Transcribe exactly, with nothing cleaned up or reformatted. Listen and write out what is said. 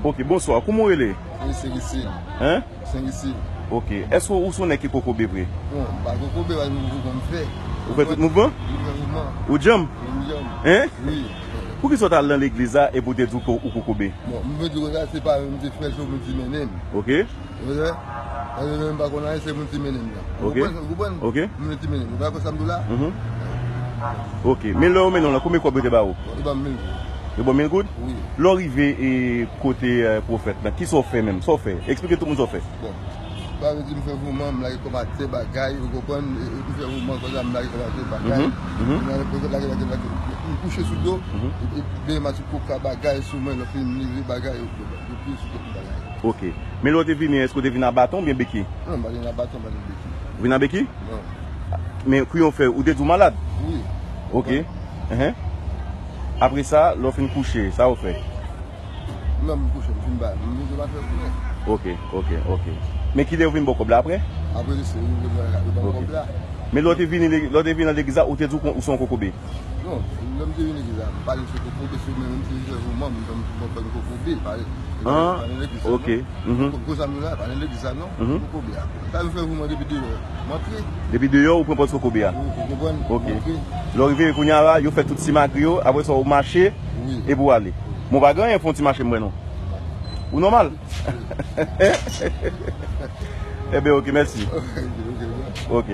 Ok, bonswa. Kouman w rele? Mwen se Risil. Hein? Sen Risil. Ok. Èske ou se yon nèg ki kokobe vre? Bon, m pa kokobe, paske m konn fè. Ou fè tout mouvman? M fè mouvman. Ou djanm? M djanm. Hein? Wi. Poukisa w t al nan legliz la epi w te di w ke ou kokobe? Bon, m vle di w konsa, se pa mwen ki te fè l, se moun ki mennen m. Ok. Ou wè? Paske mwen m pa konn anyen, se moun ki mennen m nan. Ou konprann? Ou konprann? Ok. Moun ki mennen m. Ou pa konn sa m di w la? Mhm. Ok. Men lè yo mennen w lan, konbyen kòb yo te ba ou? Yo ban m mil goud. Yo ba w mil goud? Wi. Lè w rive e kote, eh, pwofèt lan, kisa w fè menm? Sa w fè? Eksplike tout moun sa w fè. Bon. Sa vle di m fè mouvman, m lage kò m atè bagay, ou konprann? E, e, m fè mouvman konsa, m lage kò m atè bagay. Mhm, mhm. M lage, lage, lage, lage. M kouche sou do, mhm, e, e, benyen m ap koka bagay sou mwen, lè fini m leve bagay, yo, yo, yo, yo, yo, Ok. Men lè w te vini, èske w te vin a baton oubyen beki? Non, m pa te vin a baton, m pa te vin beki. Ou vin a beki? Non. Men kouman w fè? Ou te di w malad? Wi. Ok. Enhen. Apre sa, lè w fin kouche, sa w fè? Non, m kouche, m fin ba, m vin fè kouche. Ok, ok, ok. Men kilè yo vin ba w kòb la apre? Apre se yo vin ba m kòb la. Men lè w te vini, lè w te vin nan legliz la, ou te di w kon-, ou se yon kokobe? Non, lè m te vin legliz la, m pa di se kokobe, se mwen menm ki vin fè mouvman, m, m, m, m, m kokobe, pa, pa nan legliz la, non. Ah, ok. Mhm. Ko-, koze m la, pa nan legliz la, non. Mhm. Kokobe a. Sa m fè mouvman depi deyò, m antre. Depi deyò, ou pran pòz kokobe a? Ou, ou konprann? Ok. M antre. Lè w rive kounye a la, yo fè tout simagri yo, apre sa, ou mache, wi, epi w ale. Wi. Men w pa gen anyen fè yon ti mache m wè, non. Ou nòmal? Wi. Ebyen, ok, mèsi. Ok, ok, ok. Ok.